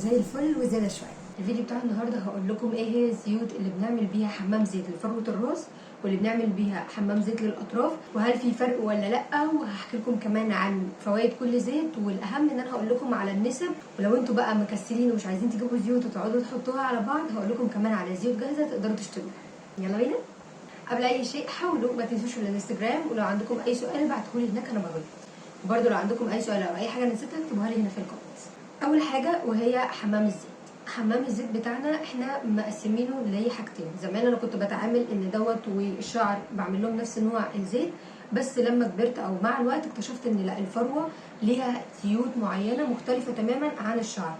زي الفل وزيادة شوية. الفيديو بتاع النهارده هقول لكم ايه هي الزيوت اللي بنعمل بيها حمام زيت لفروه الراس، واللي بنعمل بيها حمام زيت للاطراف، وهل في فرق ولا لا. وهحكي لكم كمان عن فوائد كل زيت، والاهم ان انا هقول لكم على النسب. ولو انتوا بقى مكسلين ومش عايزين تجيبوا زيوت وتقعدوا تحطوها على بعض، هقول لكم كمان على زيوت جاهزة تقدروا تشتروها. يلا بينا. قبل اي شيء حاولوا ما تنسوش الانستجرام، ولو عندكم اي سؤال ابعتهولي هناك انا برد. وبرده لو عندكم اي سؤال او اي حاجة نسيتها اكتبوها لي هنا في ال comments. اول حاجة وهي حمام الزيت. حمام الزيت بتاعنا احنا مقسمينه لحاجتين. زمان انا كنت بتعامل ان دوت والشعر بعمل لهم نفس نوع الزيت، بس لما كبرت او مع الوقت اكتشفت ان لا، الفروه ليها زيوت معينة مختلفة تماما عن الشعر،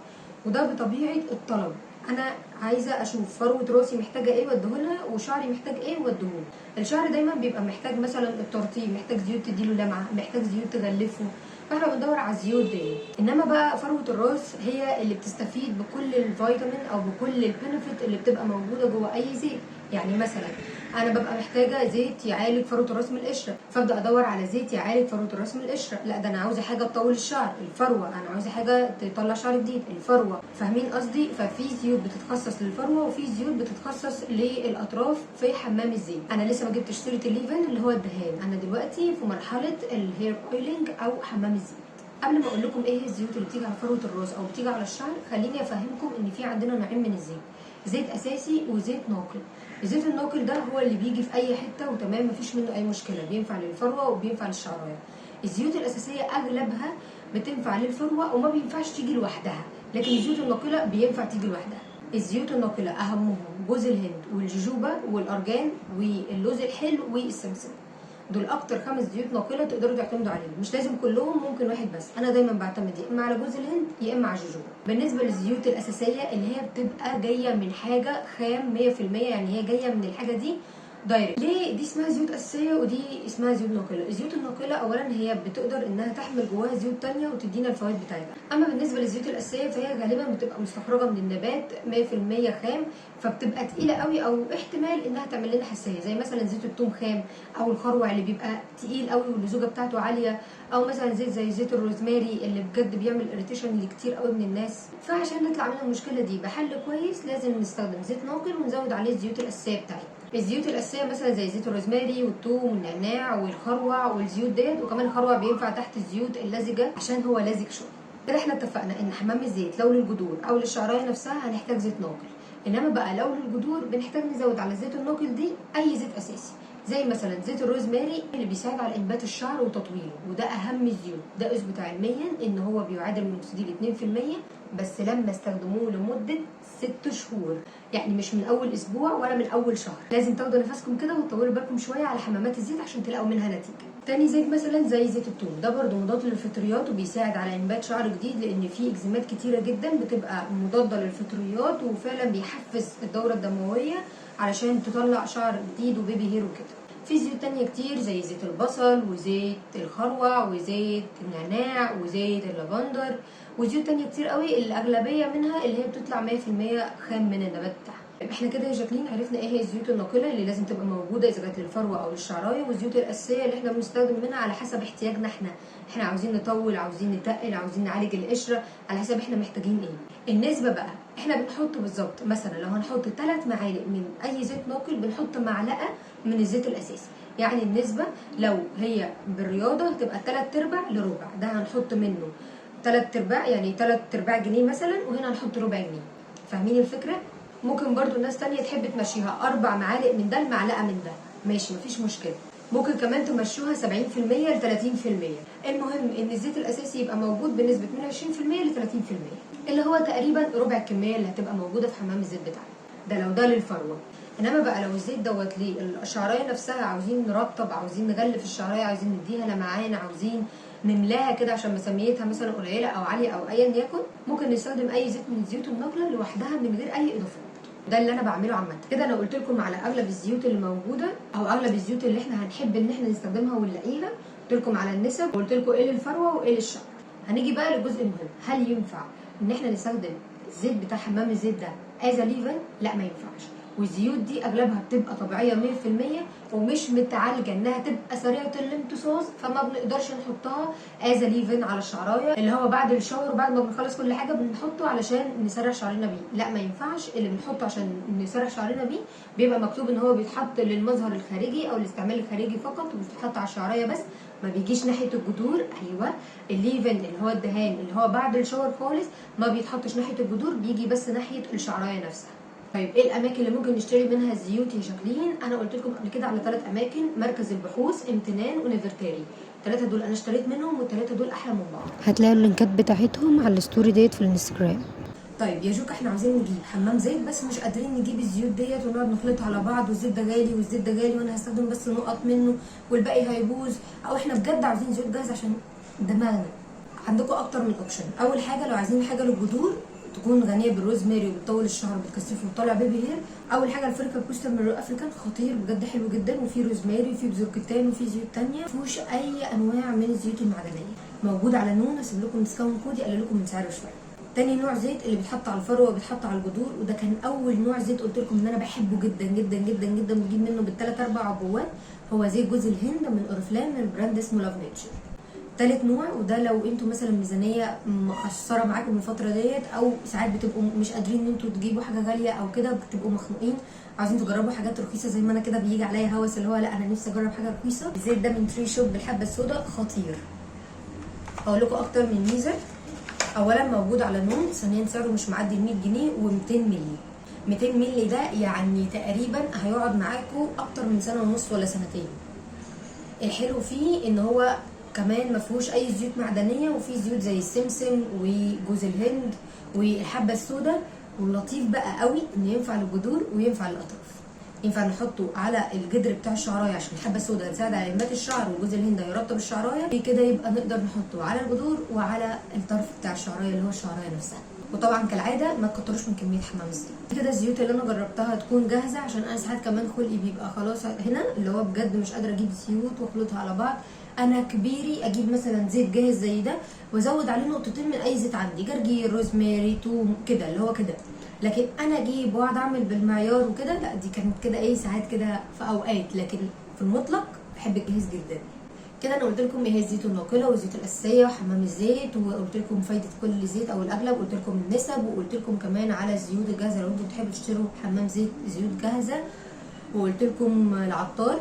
وده بطبيعة الطلب. انا عايزه اشوف فروه راسي محتاجه ايه واديهولها، وشعري محتاج ايه واديهوله. الشعر دايما بيبقى محتاج مثلا الترطيب، محتاج زيوت تديله لمعة، محتاج زيوت تغلفه، فاحنا بندور على الزيوت دي. انما بقى فروه الراس هي اللي بتستفيد بكل الفيتامين او بكل ال benefit اللي بتبقى موجودة جوه اي زيت. يعني مثلا انا ببقى محتاجه زيت يعالج فروه الراس من القشرة، فابدا ادور على زيت يعالج فروه الراس من القشرة. لا ده انا عاوزه حاجة تطول الشعر، الفروه. انا عاوزه حاجة تطلع شعر جديد، الفروه. فاهمين قصدي؟ ففي زيوت بتتخصص للفروه وفي زيوت بتتخصص للاطراف في حمام الزيت. انا لسه ما جبتش سيره ال leave-in اللي هو الدهان، انا دلوقتي في مرحلة ال hair oiling او حمام الزيت. قبل ما اقول لكم ايه هي الزيوت اللي بتيجي على فروه الراس او بتيجي على الشعر، خليني افهمكم ان في عندنا نوعين من الزيت: زيت اساسي وزيت ناقل. الزيت الناقل ده هو اللي بيجي في اي حتة وتمام، مفيش منه اي مشكلة، بينفع للفروه وبينفع للشعرايه. الزيوت الاساسية اغلبها بتنفع للفروه وما بينفعش تيجي لوحدها، لكن الزيوت الناقله بينفع تيجي لوحدها. الزيوت الناقله اهمهم جوز الهند والجوجوبا والارجان واللوز الحلو والسمسم. دول اكتر 5 زيوت ناقله تقدروا تعتمدوا عليهم. مش لازم كلهم، ممكن واحد بس. انا دايما بعتمد يا اما على جوز الهند يا اما على الجوجوبا. بالنسبة للزيوت الاساسية اللي هي بتبقى جاية من حاجة خام 100%، يعني هي جاية من الحاجة دي direct. ليه دي اسمها زيوت اساسية ودي اسمها زيوت ناقله؟ الزيوت الناقله اولا هي بتقدر انها تحمل جواها زيوت تانية وتدينا الفوائد بتاعتها. اما بالنسبة للزيوت الاساسية فهي غالبا بتبقى مستخرجه من النبات 100% خام، فبتبقى تقيلة قوي او احتمال انها تعمل لنا حساسية، زي مثلا زيت الثوم خام او الخروع اللي بيبقى تقيل قوي واللزوجه بتاعته عالية، او مثلا زيت زي زيت الروزماري اللي بجد بيعمل irritation لكتير قوي من الناس. فعشان نطلع من المشكلة دي بحل كويس لازم نستخدم زيت ناقل ونزود عليه الزيوت الاساسية بتاعتنا. الزيوت الاساسية مثلا زي زيت الروزماري والثوم والنعناع والخروع والزيوت ديت، وكمان الخروع بينفع تحت الزيوت اللزجه عشان هو لزج شوية. كده احنا اتفقنا ان حمام الزيت لو للجذور او للشعرايه نفسها هنحتاج زيت ناقل، انما بقى لو للجذور بنحتاج نزود على الزيت الناقل دي اي زيت اساسي، زي مثلا زيت الروزماري اللي بيساعد على انبات الشعر وتطويله، وده اهم الزيوت. ده اثبت علميا ان هو بيعادل مينوكسيديل 2%، بس لما استخدموه لمدة 6 شهور، يعني مش من اول اسبوع ولا من اول شهر. لازم تاخدوا نفسكم كده وتطولوا بالكم شوية على حمامات الزيت عشان تلاقوا منها نتيجة. تاني زيت مثلا زي زيت الثوم، ده برده مضاد للفطريات وبيساعد على انبات شعر جديد، لان فيه اكزيمات كتيرة جدا بتبقى مضادة للفطريات، وفعلا بيحفز الدورة الدموية علشان تطلع شعر جديد و baby hair وكده. في زيوت تانية كتير زي زيت البصل وزيت الخروع وزيت النعناع وزيت اللافندر وزيوت تانية كتير قوي، الأغلبية منها اللي هي بتطلع 100% خام من النبات بتاعها. احنا كده يا جاكلين عرفنا ايه هي الزيوت الناقله اللي لازم تبقى موجودة اذا كانت للفروه او للشعرايه، والزيوت الاساسية اللي احنا بنستخدم منها على حسب احتياجنا. احنا عاوزين نطول، عاوزين نتقل، عاوزين نعالج القشرة، على حسب احنا محتاجين ايه. النسبة بقى احنا بنحط بالظبط، مثلا لو هنحط 3 معالق من اي زيت ناقل بنحط معلقه من الزيت الاساسي. يعني النسبة لو هي بالرياضة هتبقى 3/4 لربع، ده هنحط منه 3/4، يعني 3/4 جنيه مثلا، وهنا هنحط ربع جنيه. فاهمين الفكرة؟ ممكن برضو ناس تانية تحب تمشيها 4 معالق من ده لمعلقه من ده، ماشي مفيش مشكلة. ممكن كمان تمشوها 70% ل 30%. المهم ان الزيت الاساسي يبقى موجود بنسبة من 20% ل 30%، اللي هو تقريبا ربع الكمية اللي هتبقى موجودة في حمام الزيت بتاعنا ده لو ده للفروه. انما بقى لو الزيت دوت للشعرايه نفسها، عاوزين نرطب، عاوزين نغلف الشعرايه، عاوزين نديها لمعان، عاوزين نملاها كده عشان مسميتها مثلا قليله او عالية او ايا يكن، ممكن نستخدم اي زيت من الزيوت الناقله لوحدها من غير اي اضافات. ده اللي انا بعمله عامة. كده انا قلت لكم على اغلب الزيوت اللي موجودة او اغلب الزيوت اللي احنا هنحب ان احنا نستخدمها ونلاقيها، قلت لكم على النسب، وقلت لكم ايه للفروه وايه للشعر. هنيجي بقى للجزء المهم، هل ينفع ان احنا نستخدم الزيت بتاع حمام الزيت ده as leave-in؟ لا ما ينفعش. والزيوت دي اغلبها بتبقى طبيعية 100% ومش متعالجه انها تبقى سريعة الامتصاص، فما بنقدرش نحطها as leave-in على الشعرايه، اللي هو بعد ال shower وبعد ما بنخلص كل حاجة بنحطه علشان نسرح شعرنا بيه. لا ما ينفعش. اللي بنحطه عشان نسرح شعرنا بيه بيبقى مكتوب ان هو بيتحط للمظهر الخارجي او الاستعمال الخارجي فقط، وبيتحط على الشعرايه بس، ما بيجيش ناحية الجذور. ايوه ال leave-in اللي هو الدهان اللي هو بعد ال shower خالص ما بيتحطش ناحية الجذور، بيجي بس ناحية الشعرايه نفسها. طيب ايه الاماكن اللي ممكن نشتري منها الزيوت يا جاكلين؟ انا قلت لكم قبل كده على 3 اماكن: مركز البحوث، امتنان، ونفرتاري. الثلاثة دول انا اشتريت منهم، والثلاثة دول احلى من بعض. هتلاقوا اللينكات بتاعتهم على ال story ديت في الانستجرام. طيب يا جوك، احنا عاوزين نجيب حمام زيت بس مش قادرين نجيب الزيوت ديت ونقعد نخلطها على بعض، والزيت ده غالي والزيت ده غالي، وانا هستخدم بس نقط منه والباقي هيبوظ، او احنا بجد عاوزين زيوت جاهزة عشان دماغنا. عندكم اكتر من option. اول حاجة لو عايزين حاجة للجذور تكون غنية بالروزماري وبتطول الشعر وبتكثفه وبتطلع baby hair، اول حاجة ال follicle booster من رو افريكان، خطير بجد، حلو جدا، وفيه روزماري وفيه بذور كتان وفيه زيوت تانية، مفيهوش اي انواع من الزيوت المعدنية. موجود على نون، هسيب لكم discount code يقلل لكم من سعره شوية. تاني نوع زيت اللي بيتحط على الفروه وبيتحط على الجذور، وده كان اول نوع زيت قلت لكم ان انا بحبه جدا جدا جدا جدا، بجيب منه بالثلاث اربع عبوات، هو زيت جوز الهند من اوريفلام من brand اسمه Love Nature. تالت نوع، وده لو انتوا مثلا ميزانية مقصرة معاكم الفترة ديت، او ساعات بتبقوا مش قادرين ان انتوا تجيبوا حاجة غالية او كده، بتبقوا مخنوقين عايزين تجربوا حاجات رخيصة زي ما انا كده بيجي عليا هوس اللي هو لا انا نفسي اجرب حاجة رخيصة. الزيت ده من Tree Shop بالحبه السوداء خطير. هقول لكم اكتر من ميزة. اولا موجود على نون، ثانيا سعره مش معدي ال 100 جنيه و200 مللي. 200 مللي ده يعني تقريبا هيقعد معاكم اكتر من سنة ونص ولا سنتين. الحلو فيه ان هو كمان ما فيهوش اي زيوت معدنية، وفيه زيوت زي السمسم وجوز الهند والحبه السوداء. واللطيف بقى قوي انه ينفع للجذور وينفع للاطراف، ينفع نحطه على الجدر بتاع الشعرايه عشان الحبة السوداء هتساعد على انبات الشعر، وجوز الهند هيرطب الشعرايه كده، يبقى نقدر نحطه على الجذور وعلى الطرف بتاع الشعرايه اللي هو الشعرايه نفسها. وطبعا كالعادة ما تكتروش من كمية حمام الزيت. كده الزيوت اللي انا جربتها تكون جاهزة، عشان انا ساعات كمان خلقي بيبقى خلاص هنا اللي هو بجد مش قادرة اجيب زيوت واخلطها على بعض. انا كبيري اجيب مثلا زيت جاهز زي ده وازود عليه نقطتين من اي زيت عندي، جرجير، روزماري، توم، كده اللي هو كده. لكن انا اجيب واقعد اعمل بالمعيار وكده لا، دي كانت كده ايه ساعات كده في اوقات، لكن في المطلق بحب الجاهز جدا. كده انا قلت لكم ايه هي الزيوت الناقله والزيوت الاساسية وحمام الزيت، وقلت لكم فايده كل زيت او الاغلب، قلت لكم النسب، وقلت لكم كمان على الزيوت الجاهزة لو انتم بتحبوا تشتروا حمام زيت زيوت جاهزة، وقلت لكم العطار.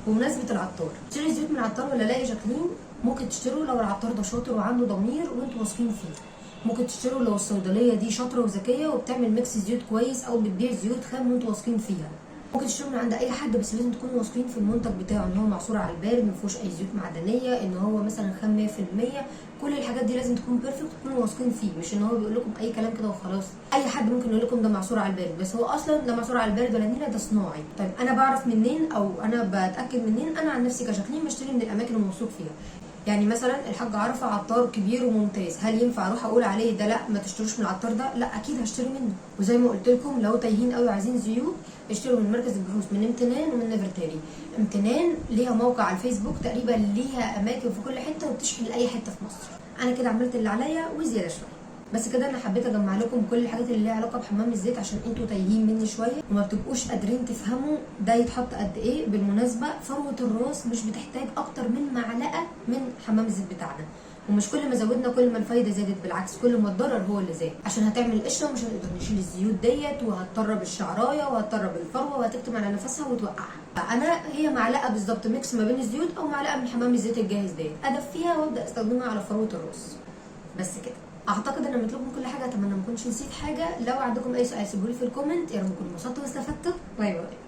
بمناسبة العطار، تشتري زيوت من العطار ولا لا يا جاكلين؟ ممكن تشتروا لو العطار ده شاطر وعنده ضمير وانتوا واثقين فيه. ممكن تشتروا لو الصيدلية دي شاطرة وذكيه وبتعمل mix زيوت كويس، او بتبيع زيوت خام وانتوا واثقين فيها. ممكن تشتروا من عند اي حد، بس لازم تكونوا واثقين في المنتج بتاعه، ان هو معصور على البارد، ما فيهوش اي زيوت معدنية، ان هو مثلا خام 100%. كل الحاجات دي لازم تكون perfect، تكونوا واثقين فيه، مش ان هو بيقول لكم اي كلام كده وخلاص. اي حد ممكن يقول لكم ده معصور على البارد، بس هو اصلا لا معصور على البارد ولا نيله، ده صناعي. طيب انا بعرف منين او انا بتاكد منين؟ انا عن نفسي كجاكلين بشتري من الاماكن الموثوق فيها. يعني مثلا الحاج عرفه عطار كبير وممتاز، هل ينفع اروح اقول عليه ده لا ما تشتروش من العطار ده؟ لا اكيد هشتري منه. وزي ما قلت لكم لو تايهين قوي عايزين زيوت، اشتروا من مركز البحوث، من امتنان ومن نفرتاري. امتنان ليها موقع على الفيسبوك، تقريبا ليها اماكن في كل حتة وبتشحن لاي حتة في مصر. انا كده عملت اللي عليا وزيادة شوية. بس كده انا حبيت اجمع لكم كل الحاجات اللي ليها علاقة بحمام الزيت عشان انتوا تايهين مني شوية وما بتبقوش قادرين تفهموا ده يتحط قد ايه. بالمناسبة فروه الراس مش بتحتاج اكتر من معلقه من حمام الزيت بتاعنا، ومش كل ما زودنا كل ما الفايدة زادت، بالعكس كل ما الضرر هو اللي زاد، عشان هتعمل قشرة ومش هنقدر نشيل الزيوت ديت، وهتطرب الشعرايه وهتطرب الفروه وهتكتم على نفسها وتوقعها. فانا هي معلقه بالظبط mix ما بين الزيوت او معلقه من حمام الزيت الجاهز ديت، ادفيها وابدا استخدمها على فروه الراس. بس كده اعتقد ان عملت لكم كل حاجة، اتمنى ما اكونش نسيت حاجة. لو عندكم اي سؤال سيبولي في ال comment. يا رب تكونوا انبسطتوا واستفدتوا. bye bye.